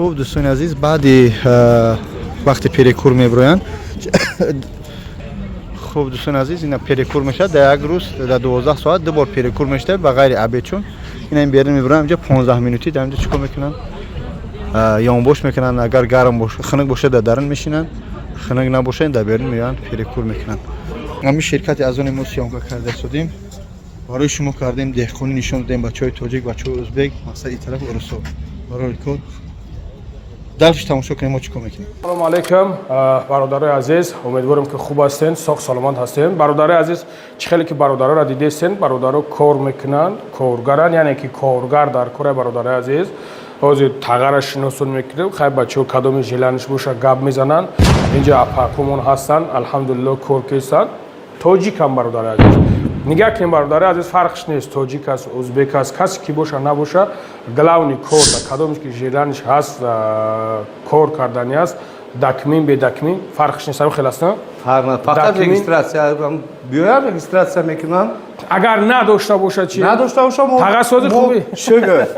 Хуб, дӯстони азиз, баъди вақти перекур мебироянд. Хуб, дӯстони азиз, ина перекур мешавад. Дар як рӯз дар 12 соат ду бор перекур мешавад, ба ғайри обед. Чун ина ин берун мебироянд, инҷа 15 минутӣ дар инҷа чӣ кор мекунанд? Ёнбош мекунанд. Агар гарм бош, хунук бошад, дар дарун мешинанд, хунук набошад, дар берун меоянд, перекур мекунанд. Ҳамин ширкати аз оне мо съёмка карда истодем, барои шумо кардем, деҳқонӣ нишон додем, бачаҳои тоҷик, бачаҳои ӯзбек, мақсад и тараф урусо. Барои кор дальше тамошо кунем, мо чӣ кор мекунем. Салому алайкум, бародарои азиз, умедворем, ки хуб ҳастен, соғ саломат ҳастем. Бародарои азиз, чӣ хеле ки бародароро дидестен, бародаро кор мекунанд, коргаранд, яъне ки коргар дар кора. Бародарои азиз, ҳозир тағара шиносон мекунем. Хай, бачаҳо кадоми желание ш боша, гап мезананд. Инҷа апакумон ҳастанд, алҳамдулилло, кор кестанд, тоҷикам. Бародарои азиз, нигаҳ кунем, бародари азиз, фарқш нест, тоҷик аст, узбек аст, касе ки боша, набоша, главный кор да кадомеш ки желание ш ҳаст, кор кардани аст, документ, бе документ фарқш нест, ҳамин хел аст. Фақат регистрация биёяд, регистрация мекунанд. Агар надошта бошад чи? Надошта боша, мо Тағассози хубӣ? Шукр.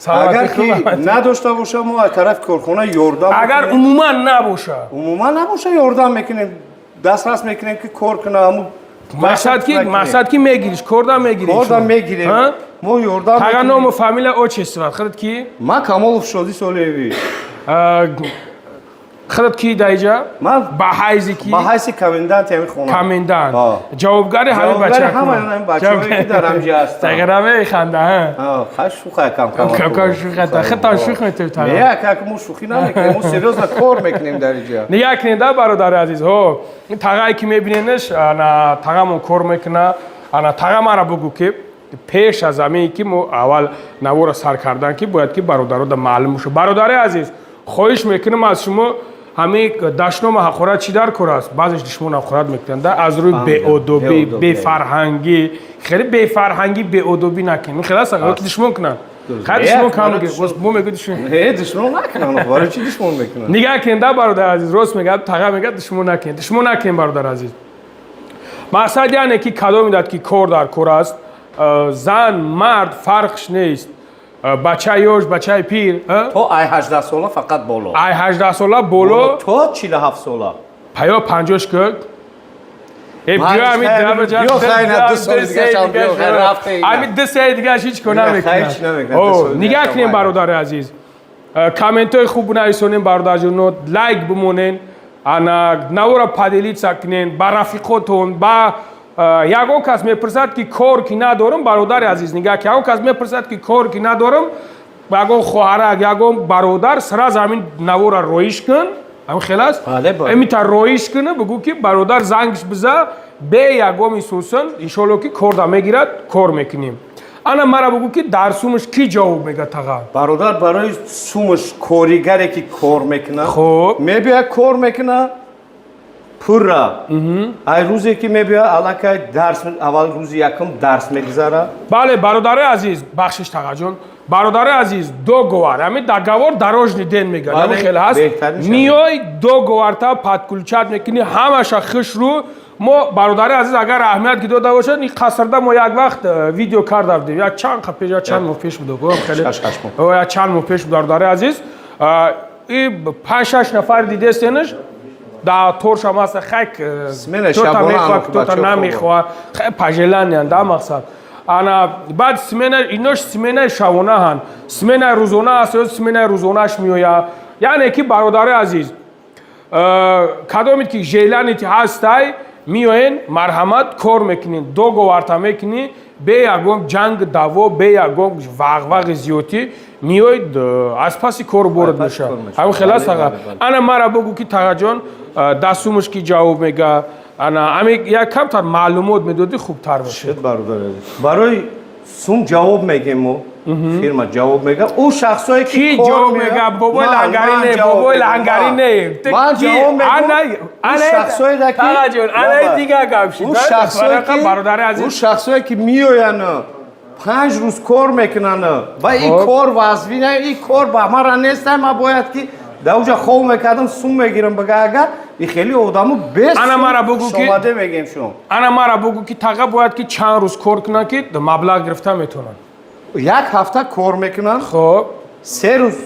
Агар ки надошта боша, мо аз тарафи корхона ёрдам. Агар умуман набоша? Умуман набоша, ёрдам мекунем, дастрас мекунем, ки кор куна ҳамун. Мақсад ки мегириш, корда мегириш. Корда мегирем, мо ёрдам. Тага, ному, фамилия, отчество худат ки? Ман Камолов Шоди Солиеви. Худат ки дар иҷа? Ман ба ҳайзи ки? Ба ҳайси коменданти ҳамин хона. Комендант, ҷавобгари ҳамин бача, ҳамаи бачаҳое ки дар ҳамҷа ҳастанд. Тағира механда. Хай, шӯха кам. Кам кам шӯха, худтон шӯх метавед, тага? Не, как, мо шӯхӣ намекунем, мо серьёзно кор мекунем дар иҷа. Нигаҳ кунед, да, бародари азиз, ҳо, ин тағае ки мебиненаш, ана тағамон кор мекуна. Ана, таға, мара бугӯ, ки пеш аз ҳамин ки мо аввал навора сар кардан, ки бояд ки бародарода маълум боша. Бародари азиз, хоҳиш мекунам аз шумо, ҳамин дашнома, ҳақорат чӣ дар кор аст? Баъзеш душмон ҳақорат мекунанд аз рӯи беодобӣ, бефарҳангӣ. Хеле бефарҳангӣ, беодобӣ накунем, хеле аст ки душмон кунанд. Хай, душмон кам, мо мегӯ душмон. Не, душмон накунанд, барои чӣ душмон мекунанд? Нигаҳ кунед, да, бародар азиз, рост мегӯяд таға, мегӯяд, душмон накунед, душмон накунем, бародар азиз. Мақсад яъне ки кадом медад, ки кор дар кор аст, зан, мард фарқш нест, бачаи ёш, бачаи пир. То ай 18 сола фақат боло. Ай 18 сола боло. То 47 сола. Паё панҷош ки ами 2 сеи дигааш ҳеҷ ко намекунад. Нигаҳ кунем, бародари азиз, комментҳои хуб нависонем, бародарҷоно, лайк бимонен, ана навора поделиться кунен ба рафиқотон. Ба ягон кас мепурсад, ки кор ки надорам, бародари азиз, нигаҳ ки ягон кас мепурсад, ки кор ки надорам, ягон хоҳарак, ягон бародар, сразу ҳамин навора роиш кун, ҳамин хел аст, эмита роиш куна, бигӯ, ки бародар, зангш биза, бе ягоми сусун, иншоалло, ки корда мегирад, кор мекунем. Ана мара бигӯ, ки дар сумаш кӣ ҷавоб мега, таға? Бародар, барои сумаш коригаре ки кор мекунад, мебиёяд, кор мекунад пурра. Ай рӯзе ки мебиёяд, аллакай дарс, аввал рӯзи якум дарс мегузарад. Бале, бародари азиз, бахшиш, тағаҷон, бародари азиз, договор, ҳамин договор дорожный день мегӯяд, ҳамин хел ҳаст. Миёй, договор та подключать мекунӣ, ҳамаша хушрӯ. Мо, бародари азиз, агар аҳамият ки дода бошад, ин қасрда мо як вақт видео карда будем, як чанд пеш, як чанд моҳ пеш буд, як чанд моҳ пеш буд, бародари азиз. И панҷ шаш нафар дидестенаш, да торшам аст, хайк кто-то мехоҳад, кто-то намехоҳад, хай, по желанию, да. Мақсад, ана баъд смена, инош сменаи шабонаҳанд, сменаи рӯзона аст ё сменаи рӯзонаш меояд. Яъне ки, бародари азиз, кадомед ки желание ти ҳастай, меоен, марҳамат, кор мекунед, договор та мекунӣ, бе ягон ҷанг, даво, бе ягон вағвағи зиёдтӣ меоед, аз паси кору борад мешавад. Ҳамин хел аст, ага. Ана мара бугӯ, ки тағаҷон, дастумаш ки ҷавоб мега? Ана ами як камтар маълумот медодӣ, хубтар бошад. Бародар, барои сум ҷавоб мегем, мо фирма ҷавоб мега, ӯ шахсое ки ҷавоб мега? Бобои лангари не, бобои лангари не. Ман ҷавоб мегӯм. Шахсое ана дига гап шид. Бародари азиз. Ӯ шахсое ки меоянд, 5 рӯз кор мекунанд ва ин кор вазвина, ин кор ба мара неста, ман бояд ки дар уҷа хов мекардам, сум мегирам, бага, агар и хеле одамо бес Ана мара бугӯ ки шомаде мегем шумо. Ана мара бугӯ, ки таға бояд ки чанд рӯз кор кунанд, ки маблағ гирифта метавонанд? Як ҳафта кор мекунанд. 3 рӯз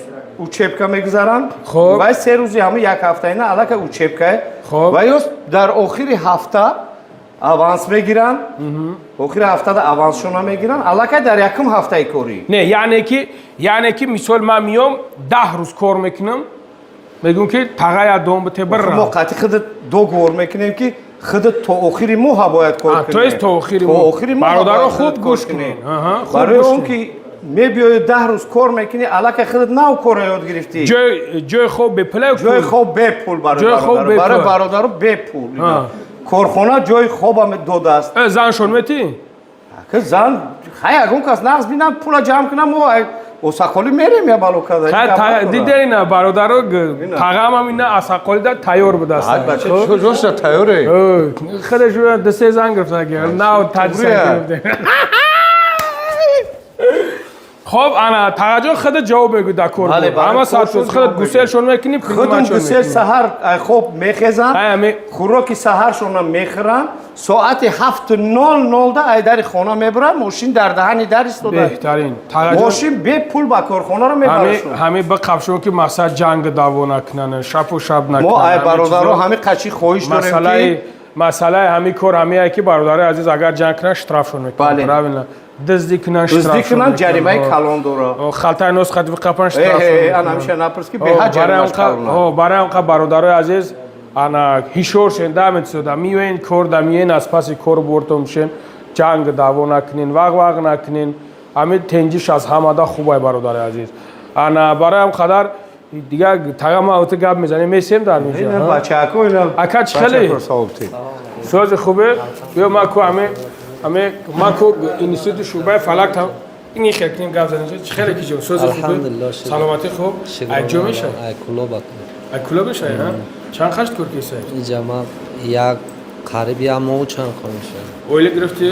Учебка мегузаранд. Хоб. Вай 3 рӯзи ҳама як ҳафтаина аллакай учебка. Хоб. Ва ё дар охири ҳафта аванс мегиранд. Охири ҳафтада авансшона мегиранд. Аллакай дар якум ҳафтаи корӣ. Не, яъне ки мисол ман миём, 10 рӯз кор мекунам, мегӯм, ки тағая дом бите, Мо бирам. қатъи худат договор мекунем, ки худат то охири моҳа бояд кор кунӣ. То есть то охири То моҳ. охири моҳа Бародаро, бояд хуб худат гӯш кор кунӣ. кунед. Аҳа, хуб Барои гӯш он кунед. ки мебиёи, 10 рӯз кор мекунӣ, аллакай худат нав корро ёд гирифтӣ. Ҷои хоб бепула? Ҷои хоб бепул барои Ҷои хоб бародаро. бепул. Барои бародаро бепул. А. Корхона ҷои хобам додааст. Заншон метӣ? Ки зан хай, ягон кас нағз бинам, пула ҷамъ кунам, мо осақолӣ мерем я бало када. Дидена, бародаро, тағамам ина асақолида тайёр будааст. Ҷоша тайёре. Худаш ду се зан гирифта, нав таҷса гирифта. Хоб, ана тағаҷон, худат ҷавоб мегӯ дар кор. Бале, бале, ҳама саат коршон худат ҷавоб гуселшон мекунӣ? Худум гусел, саҳар ай хоб мехезам, Ай, хӯроки саҳаршона мехӯрам, соати 7:00 да ай дари хона мебурам, мошин дар даҳани дар истода. Беҳтарин, тағаҷон. Мошин бепул ба корхонаро мебарашон. Ҳами биқапшон, ки мақсад ҷанг даъво накунанд, шапу шаб Мо ай накунанд. бародаро ҳами қачи хоҳиш дорем, ки Масъалаи ҳами кор ҳамие, ки, бародари азиз, агар ҷанг кунанд, штрафшон мекунанд. Бале. Правильно, дуздӣ кунанд, дуздӣ штрафшон кунанд, мекунанд. ҷаримаи калон дора. Халтаи нос хати биқапан, Э, штрафшон э, ана мекунанд. ҳамеша напурс, ки беҳад ҷаримаш калон. Барои ҳамқа, бародарои азиз, ана ҳишор шен, даметсода миёен, кор да миёен, аз паси кор бортон шен, ҷанг даъво накунен, вағ вағ накунен. Ҳами тенҷиш аз ҳамада хубай, бародари азиз. Ана барои ҳам қадар дига тага ма гап мезанем, месем дар Ина инҷа. бачако ина. Ака, чӣ хеле? Бачако савобти. Сози хубе? Биё, ма ку ҳаме ма ку институти шӯъбаи фалак там ини хел кунем, гап занем. Чӣ хеле, ки ҷон, сози хубе? Алҳамдулиллоҳ, шукр. Саломатӣ хуб? Ай ҷо меша? Ай Кулоба. Ай Кулоб мешай, ҳа? Чанд хашт кор кисай? Инҷа ма як қариб як моҳу чанд кор мешавад. Оила гирифтӣ?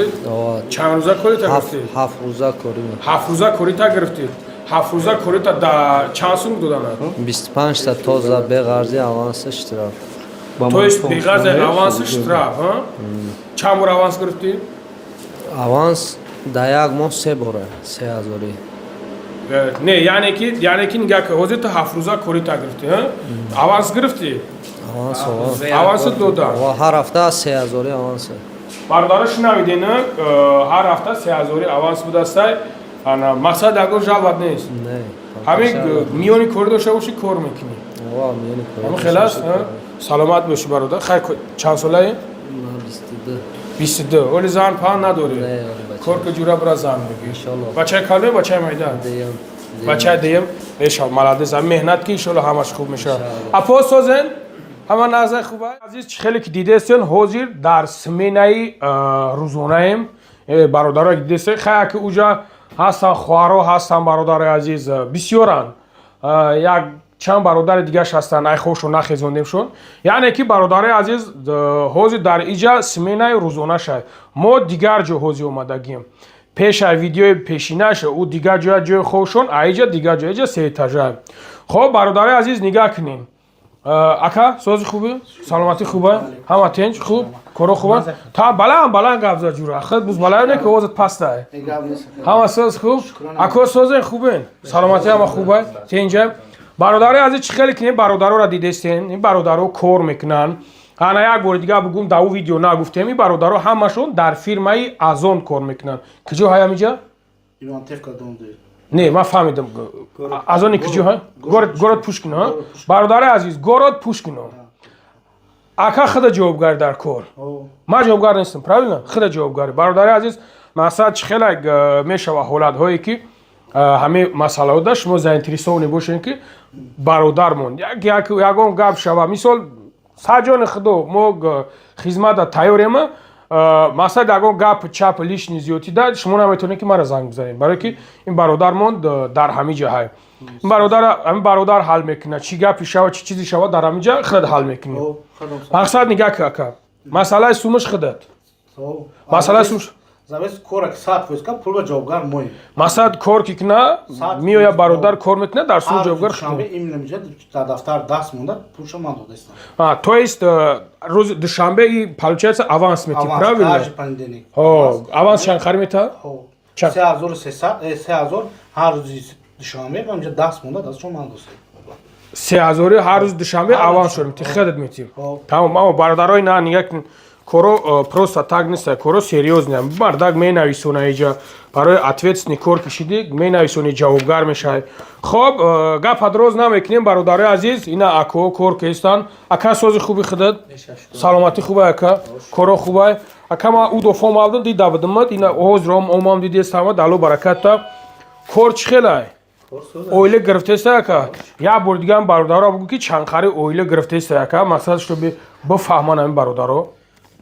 Чанд рӯза корита гирифтӣ? 7 рӯза корӣ. 7 рӯза корита гирифтӣ. 7 рӯза корита да чанд сум доданад? 25-та тоза, беғарзи аванса, штраф. То есть беғарзи аванси, штраф, ҳа? Чанд бор аванс гирифтӣ? Аванс да як моҳ се бора, 3000-ӣ. Не, яъне ки нигаҳ кун, ҳозир ту 7 рӯза корита гирифтӣ, ҳа? Аванс гирифтӣ? Аванс. Аванси дода? Ҳар ҳафта 3000-ӣ аванс. Бародаро, шунавиден, ҳар ҳафта 3000-ӣ аванс будастай. Ана мақсад ягон жалбат нест? Не. Ҳамин миёни корӣ дошта бошӣ, кор мекунӣ? Ва, миёни корӣ. Ҳамин хел аст, ҳа? Саломат бошӣ, бародар. Хайр, чанд солаи? Ман 22. 22. Оли зан паҳн надорӣ? Не, оли бача. Кор ки ҷура, бира зан бигир. Иншоллоҳ. Бачаи калме, бачаи майда? Деям. Бачаи деем мешав. Молодец, меҳнат ки, иншолло ҳамаш хуб мешавад. Апо, созен, ҳама назар хуба? Азиз, чӣ хеле ки дидестен, ҳозир дар сменаи рӯзонаем. Бародаро, дидесте, хая ки уҷа ҳастан, хоҳаро ҳастан, бародарои азиз, бисёранд. Як чанд бародари дигаш ҳастанд, ай хобшон нахезондемшон. Яъне ки, бародарои азиз, ҳозир дар иҷа сменаи рӯзона шай. Мо дигар ҷо ҳозир омадагием. Пеша видеои пешинаш ӯ дигар ҷоя, ҷои хобшон, а иҷа дигар ҷо, иҷа сеэтажа. Хоб, бародарои азиз, нигаҳ кунем. Ака, сози хубе, саломатӣ хуба, ҳама тенҷ, хуб, коро хуба? Та баланд баланд гап зад, ҷура худ буз баланд, не ки овозат пастай. Ҳама соз хуб, ако, созен, хубен, саломатӣ ҳама хуба, тенҷа. Бародарои азиз, чӣ хеле кинем, бародароро дидестен, ин бародаро кор мекунанд. Ана як бори дигар бугум, дар ӯ видео нагуфтем, ин бародаро ҳамашон дар фирмаи Азон кор мекунанд. Куҷо ҳаям иҷа? Не, ман фаҳмидам, Азони куҷо ҳа? Город Пушкино. Бародари азиз, город Пушкино. Ака, худа ҷавобгари дар кор, ман ҷавобгар нестам, правильно? Худа ҷавобгари, бародари азиз. Масалан, чӣ хеле мешава ҳолатҳое, ки ҳамин масъалаҳо шумо заинтересованный бошем, ки бародармон ягон гап шава, мисол, саҷони худо, мо хизмата тайёрема. Масалан, ягон гап чап лишний зиёдтида, шумо наметавонед, ки мара занг бизанед, барое ки ин бародармон дар ҳамин ҷа ҳай, ин бародар, ҳамин бародар ҳал мекунад. Чӣ гапи шава, чӣ чизе шава, дар ҳамин ҷа худат ҳал мекунӣ. Мақсад, нигаҳ ка, ака, масъалаи сумаш худат, масъалаи сумаш. Завис кора ки 100% ка пул ба ҷавобгар моем. Масалан, кор ки куна, меоя бародар, кор мекуна, дар сум ҷавобгар. Душанбе именно меҷа дар дафтар даст монда, пулша ман додастам. А, то есть рӯзи душанбе и получается аванс мети, правильно? Каждый понедельник. Ҳо, аванс чанд хари мета? 3300, 3000 ҳар рӯзи. Душанбе ва инҷа даст монда, дастшон ман достем. 3000 ҳар рӯз душанбе аванс шудем, ти худат метим. Хоб. Тамом, аммо бародарои на нигоҳ кун, коро просто так нест, коро серьёзный. Мардак менависона иҷа, барои ответственный кор кишидӣ, менависони, ҷавобгар мешавӣ. Хоб, гапа дроз намекунем, бародарои азиз, ина акоҳо кор кестанд. Ака, сози хуби худат, саломатӣ хубай, ака, коро хубай, ака. Ма удофом авдам, дида будимад, ина ҳозиром омам, дидестама, дало баракатта. Кор чӣ хелай? Оила гирифтеста, ака? Як бор дигаам бародаро бугӯ, ки чанқари оила гирифтеста, ака, мақсад, чтобы бифаҳман ҳамин бародаро.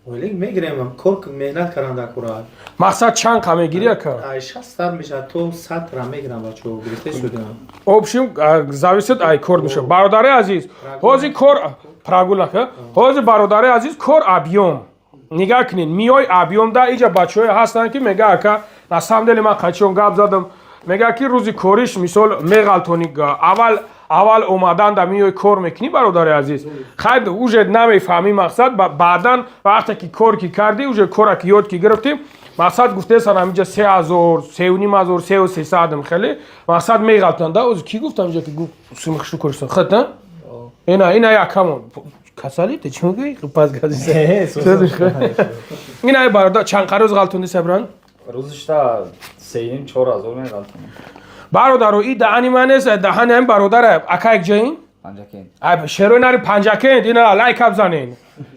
Ойлик мегирем, кор меҳнат кардан дар кора. Мақсад, чанд қа мегирӣ, ака? Ай 60 мешавад, то 100 ра мегирам, бачаҳо, гирифта шудам. Общем, зависит ай кор мешавад, бародари азиз. Ҳозир кор прогул ака, ҳозир, бародари азиз, кор объём. Нигаҳ кунед, миёи объём да иҷа бачаҳое ҳастанд, ки мега: «Ака, на самом деле ман қачон гап задам», мега, ки рӯзи кориш мисол меғалтони. Аввал омадан да миёи, кор мекунӣ, бародари азиз, хайр, уже намефаҳмӣ. Мақсад, баъдан вақте ки кор ки кардӣ, уже кора ки ёд ки гирифтӣ, мақсад, гуфтесан, ҳаминҷа 3000, 3500, 3300 хеле, мақсад, меғалтанд да. Оз кӣ гуфтам инҷа, ки гуфт суми хушрӯ користон хат на ина якамон касали ту чӣ мегӯӣ? Пас газиса ина бародар, чанд қароз ғалтонди, сабран? Рӯзишта сеюм 4000 меғалтонам. Бародаро, и даҳани ман нест, даҳани ҳамин бародаре. Ака, якҷоин? Панҷакент. Ай, шерои нари Панҷакент, ина лайк бзанен.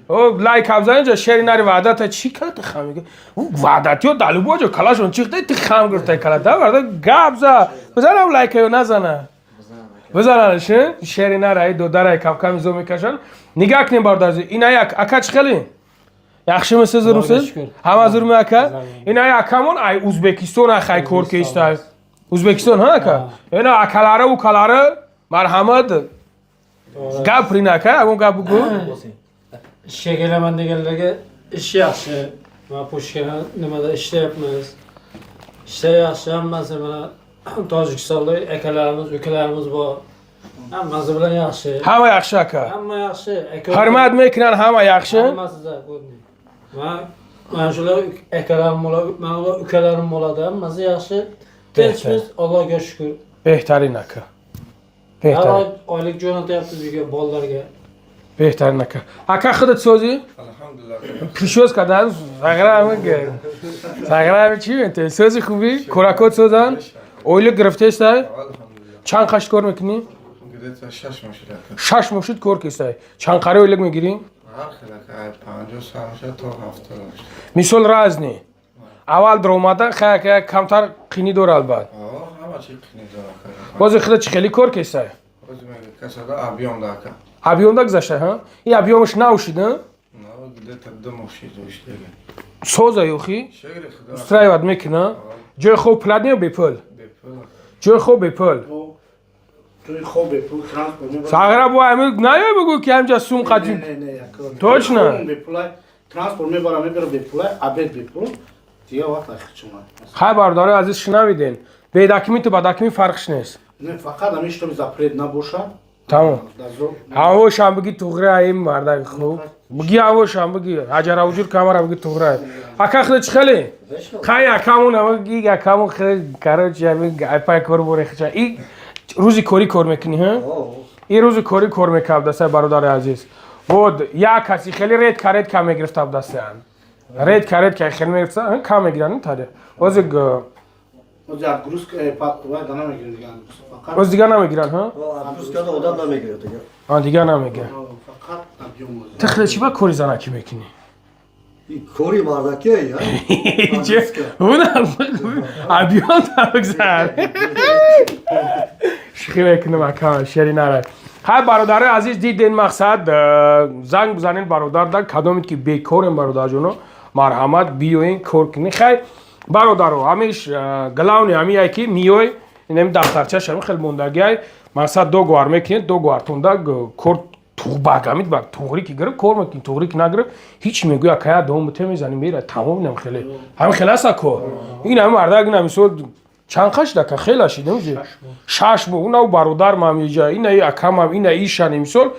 О, лайк бзанен ҷа. Шери нари Ваҳдата чӣ кард? Хам ваҳдатиё далубо ҷо калашон чихта, ти хам гирифта кала да. Бародар, гап за, бизанам лайка ё назана? Бизанан. Шери нара ай додарай кам-кам изо мекашанд. Нигаҳ кунем, бародар, ина як ака чӣ хеле яхшимисиз, зурмсиз, ҳама зурми, ака? Ина акамон ай Узбекистон, ай хай кор кестай Узбекистон, ҳа, ака? Ина акалара, укалара, марҳамат, гаприн, ака, ягон гап бугӯ. Ishga kelaman deganlarga ish yaxshi. Mana pochta nimada ishlayapmiz. Ishlar yaxshi, hammasi. Mana tojikistonlik akalarimiz, ukalarimiz bor. Hammasi bilan yaxshi. Ҳама yaxshi, ака? Hamma yaxshi. Aka Ҳурмат мекунанд, ҳама yaxshi? Hammasi законный. Mana shular akalarim bo'ladi, mana ular ukalarim bo'ladi, hammasi yaxshi. Tinchmiz, Allohga shukur. Беҳтарин, ака. Har Беҳтарин. Oy oylik jo'natyapmiz uyga, bolalarga. Беҳтарин, ака. Ака, худат созӣ? Причёска дан сағрами чӣ мете? Сози, хубӣ, кӯракот созан, ойлик гирифтестай? Чанд қашт кор мекунӣ? Где-то 6 моҳ шуда. 6 моҳ шуд кор кестай. Чанд қари ойлик мегирӣ? Ҳар хел, 50 сар мешавад то 70. Мисол, разный. Аввал даромада хая камтар қинӣ дора, албат. Ҳама чи қини дора. Бози худат чӣ хеле кор кестай? Бози мега касада объём дака. Объём да гузашта, ҳа? И объём аш навшид, ҳа? Где-то 2 моҳ шид уштега. Соза ёхи? Шегри худо. Устраивать мекуна? Ҷои хоб платный ё бепул? Бепул. Ҷои хоб бепул? Ҷои хоб бепул, транспорт мебарад. Сағра, бо ами наёй, бугӯ, ки ҳамҷа сум қати. Не, не, яко. Точно? Бепулай, транспорт мебара бепулай, обед бепул. Дига вақт ахчума. Хай, бародарои азиз, шунавиден, бедакмиту бадакми фарқш нест. Не, фақат ҳамин чтобы запрет набоша. Тамом. Дазо. Ҳавошам биги, туғра ин мардак хуб биги, ҳавошам биги, ҳаҷаравуҷур камара биги, туғра. Ака, хеле чӣ хеле хай, акамон ги, акамон хеле, короче, ами айпай кор боре хича. И рӯзи корӣ кор мекунӣ, ҳа? И рӯзи корӣ кор мекард дастаи, бародари азиз. Вот як каси хеле редко, редко мегирифта дастаан, редко, редко хеле мегирифта, кам мегиранд таре ҳозир. Ози отгрузка вай да намегирем дига, фақат. Оз дигар намегиранд, ҳа? Отгрузка одам намегирад дигар. А, дигар намегиранд. Фақат объём ози. Ту хеле чӣ ба кори занакӣ мекунӣ? Кори мардаке я. Объём табгзар. Шухӣ мекунам, ака, шери нара. Хай, бародарои азиз, диден, мақсад, занг бизанед бародар да, кадомед ки бекорем, бародарҷоно, марҳамат, биёен, кор кунед. Хай, бародаро, ҳамиш главный ҳамияе, ки миёй, инами дафтарчаш ҳами хел мондагиай, мақсад, договор мекунед, договор тонда кор туғбагамид ба туғри ки гирифт, кор мекунӣ, туғри ки нагирифт, ҳеч мегӯя, кая дом буте, мезани, мера, тамом. Инам хеле ҳами хеле аста кор. Ин ҳами мардак, ина мисол чанд қаш дака хела шид, намуҷи 6 моҳ. Унав бародар мам иҷа, ина акамам, ина ишани, мисол,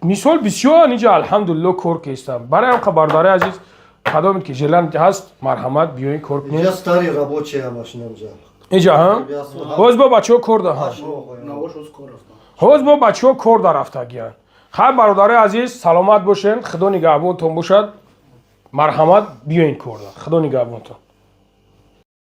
бисёр иҷа, алҳамдулилло, кор кестам. Барои ҳамқа, бародари азиз, кадомед ки желание ҳаст, марҳамат, биёин, кор кунед. Инҷа старый рабочий ҳамаш инамҷа. Иҷа ҳа, ҳоз бо бачаҳо кор да ҳа. Навош оз кор рафтан. Ҳоз бо бачаҳо кор да рафтагиян. Хайр, бародарои азиз, саломат бошен, худо нигаҳбонтон бошад. Марҳамат, биёин корда. Худо нигаҳбонтон.